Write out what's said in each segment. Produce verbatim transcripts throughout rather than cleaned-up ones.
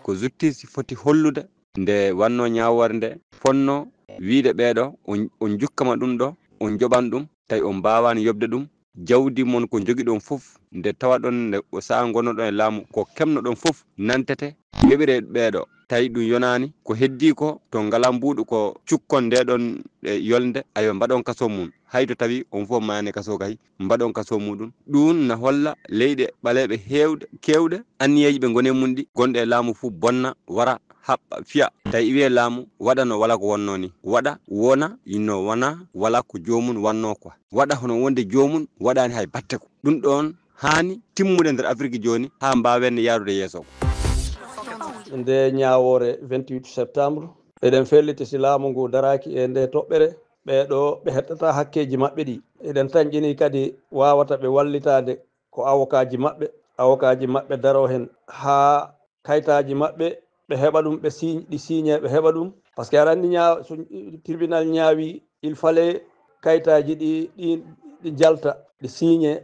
Ko justice foti hollude nde wannoo ñaawoore nde fonnoo wiyde ɓeeɗo on, on njukkama ɗum ɗo, on njoɓan ɗum, tawi on mbaawaani yoɓde ɗum, jawdi mon ko njogiɗon fof, nde tawaɗon nde o saha ngonnoɗon e laamu, ko keɓnoɗon fof nantete, yoɓire ɓeeɗo. Tawi ɗum yonaani, ko heddii ko to ngala mbuuɗu ko cukkon nde ɗon e yolnde, ayo mbaɗon kaso mum. Hay to tawi on fof maayani kaso kay, mbaɗon kaso muɗum. Ɗum na holla leyɗe ɓaleeɓe heewɗe, keewɗe, anniyeeji ɓe ngoni e mum ɗi, gonɗe e laamu fof bonna, wara, haɓɓa, fiya. Tawi iwi e laamu, waɗa no wala ko wonnoo ni. Waɗa, wona, no wona, wala ko joomum wannoo quoi. Waɗa hono wonde joomum waɗaani hay batte ko. Ɗum ɗoon haani timmude nder Afirki jooni haa mbaawen yaarude yeeso. Nde ñaawoore vingt-huit septembre, eɗen felliti si laamu ngu daraaki e nde toɓɓere, ɓeeɗo ɓe hettata hakkeeji maɓɓe ɗi. Eɗen tanƴini kadi waawata ɓe wallitaade ko awokaaji maɓɓe, awokaaji maɓɓe daro heen haa kayitaaji maɓɓe, ɓe heɓa ɗum, ɓe siiñ-, ɗi siiñee, ɓe heɓa ɗum. Parce que aɗa anndi ñaa-, so tribunal ñaawi, il fallait kayitaaji ɗi, ɗi, ɗi jalta, ɗi siiñee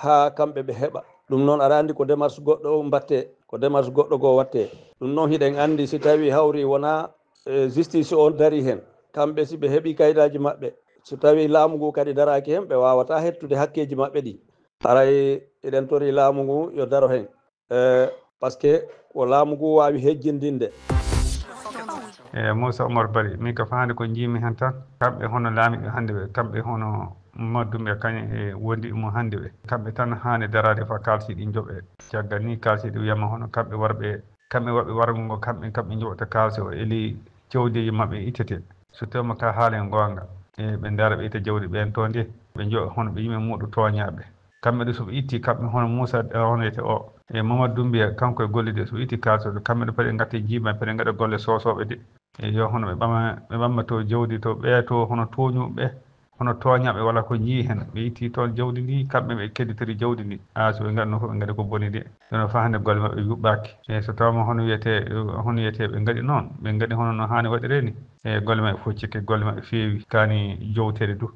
haa kamɓe ɓe heɓa. Ɗum noon aɗa anndi ko démarche goɗɗo mbaɗtee, ko démarche goɗɗo goo waɗtee. Ɗum noon hiɗen anndi si tawii hawri wonaa, eh, justice on darii heen. Kamɓe si ɓe heɓii kayitaaji maɓɓe, so tawii laamu ngu kadi daraaki heen, ɓe waawataa heɓtude hakkeeji maɓɓe ɗi. Haray eɗen tori laamu ngu yo daro heen. Eh, parce que ko laamu ngu waawi hejjindinde. E Moussa Omar Bari, min ka faande ko njiimi heen tan, kamɓe hono laamiiɓe hannde ɓe, kamɓe hono Mamadou Doumbouya Kane e wondiiɓe mum hannde ɓe. Kamɓe tan haani daraade faa kaalisi ɗi njoɓee. Caggal ni kaalisi ɗi wiyama hono kamɓe warɓe, kamɓe waɗɓe warngo ngo, kamɓe, kamɓe njoɓata kaalisi o eli jawdiiji maɓɓe ittete. So tawima ka haala e goonga, e ɓe ndaara ɓe itta jawdi ɓeen to nde, ɓe njoɓa hono ɓe yimɓe muɗum tooñaaɓe. Kamɓe ɗo so ɓe itti, kamɓe hono Moussa, eh, hono wiyete o, e Mamadou Doumbouya, kanko e golle ɗe, so ɓe itti kaalis o, kamɓe ɗo pati ɓe ngatta jiima, pati ɓe ngaɗa golle soosooɓe de. E yo hono ɓe ɓama, ɓe ɓamma to jawdi to ɓe to hono tooñuɓe, hono tooñaaɓe wala ko njii heen. Ɓe itti toon jawdi ndi, kamɓe ɓe kedditori jawdi ndi. A so ɓe ngaɗno fof ɓe ngaɗi ko boni de. Yono faa hannde golle maɓɓe yuɓɓaaki. E so tawama hono wiyete, hono wiyete ɓe ngaɗi noon, ɓe ngaɗi hono no haani waɗire ni. E golle maɓɓe fof cikke, golle maɓɓe feewi, kaani jowteede du.